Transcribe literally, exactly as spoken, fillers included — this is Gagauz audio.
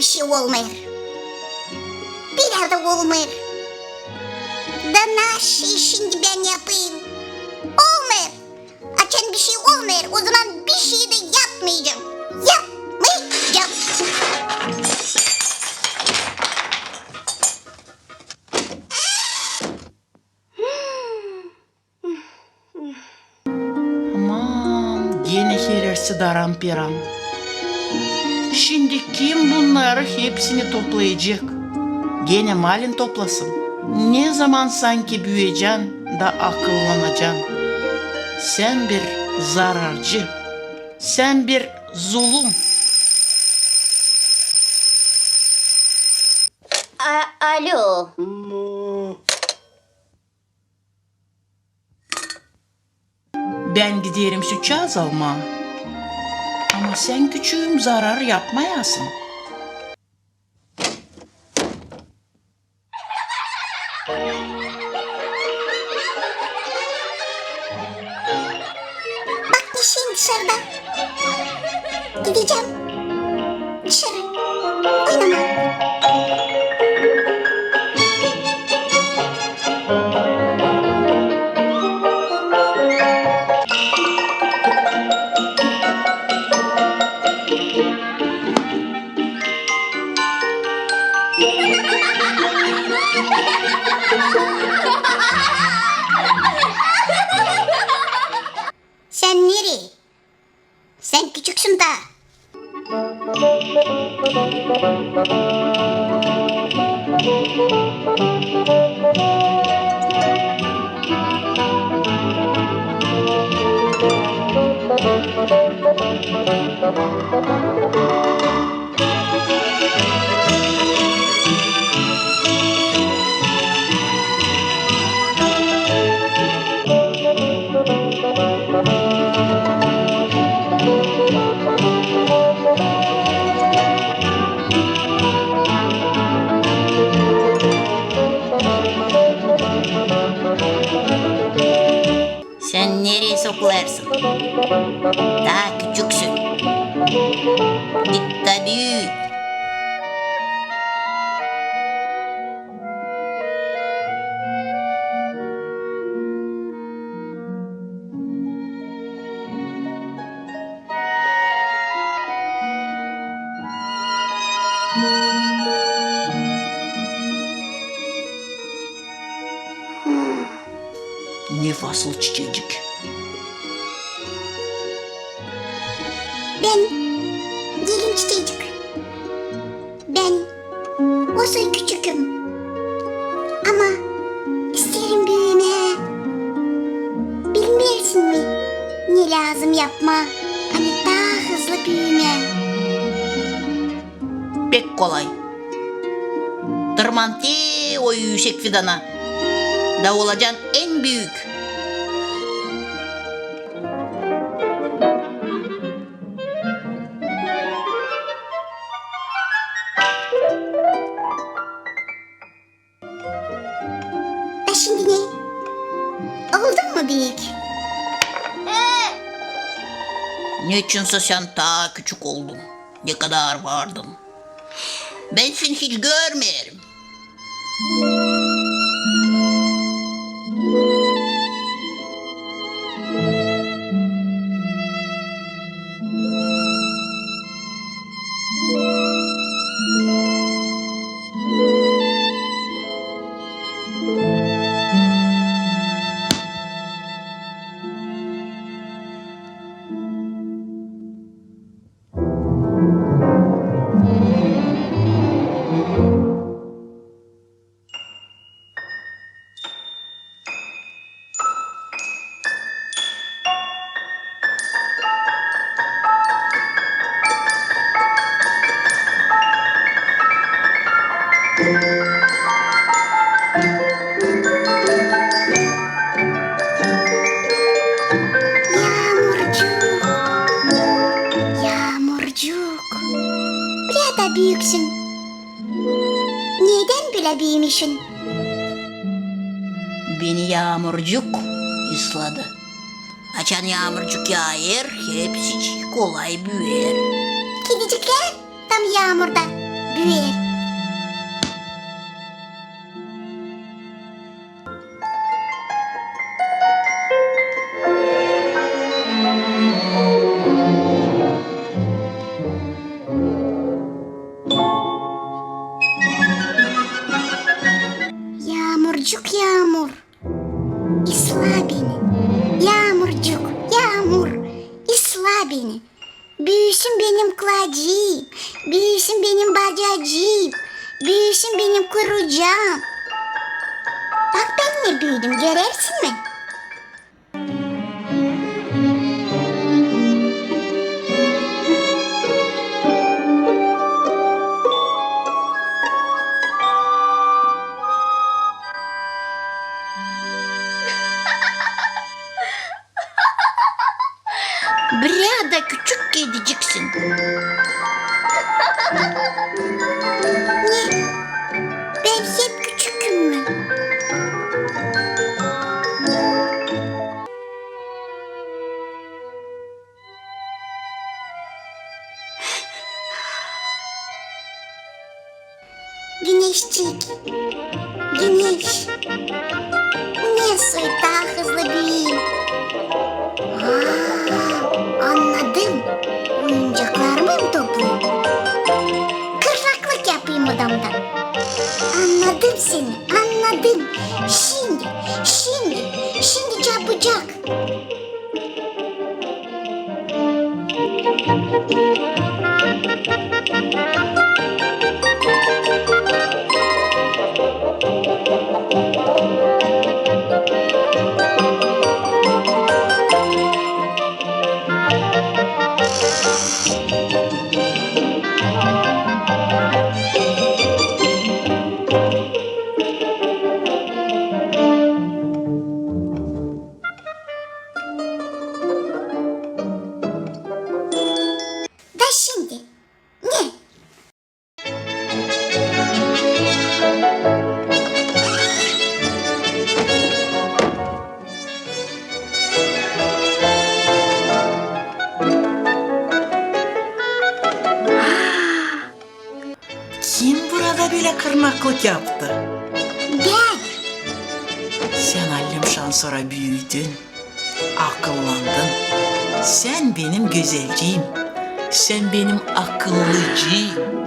bişey olmêêr. Bile dä olmêêr. Da ne şey şindi bän yapayım? Olmêêr. Açan bişey olmêêr, ozaman bişey dä yapmayacam. Yapmayacam. Aman, genä herersi daran-peran. Şindi kim bunnarı hepsini toplayacek? Genä malin toplasın. Ne zaman sanki büüyecän da akıllanacan? Sän bir zararcı, sän bir zulum. A-, alo. Bän giderim sütçaaz almaa. Ama sän, küçüüm, zarar yapmayasın. Bak, neşeyim dışarda. Gidecäm dışarı oynamaa. Sän nereyi? Sän küçüksün taa. Sän nereyi sokulêrsın? Taa küçüksün. Git da büüy. Ne fasıl çiçecik? Bän deerim çiçecik. Bän o soy küçüküm. Ama isteerim büümää. Bilmeersin mi, ne lääzım yapmaa, ani taa hızlı büümää? Pek kolay. Tırman te o üüsek fidana. Da olacan en büük. Da şindi ne? Oldun mu büük? Neçinsä sän taa küçük oldun. Nekadar vardın. Bän seni hiç görmeerim. Yaamurcuk, yaamurcuk, bilä dä büüksün. Needän bölä büümüşün? Beni yaamurcuk ısladı. Açan yaamurcuk yaayêr, hepsicii kolay büüyer. Kediciklär tam yaamurda Ver. Yaamurcuk yaamur, ısla beni. Yaamurcuk yaamur, ısla beni. Büüsün benim kulaacıım, büüsün benim bacacıım, büüsün benim kurucaam. Bak, bän ne büüdüm, görersin mi? Birä dä küçük kediciksin. Ne? Bän hep küçüküm mü? Güneşçik, güneş, ne soy taa hızlı büüyüm? Aa, annadım. Oyuncaklarımı toplayım. Kırraklık yapayım odamda. Annadım seni, annadım. Şindi, şindi, şindi çabucak. Da şindi ne? Kim burada bölä kırraklık yaptı? Bän. Sän allem şansora büüdün, akıllandın. Sän benim gözelciim, sän benim akıllıcıım.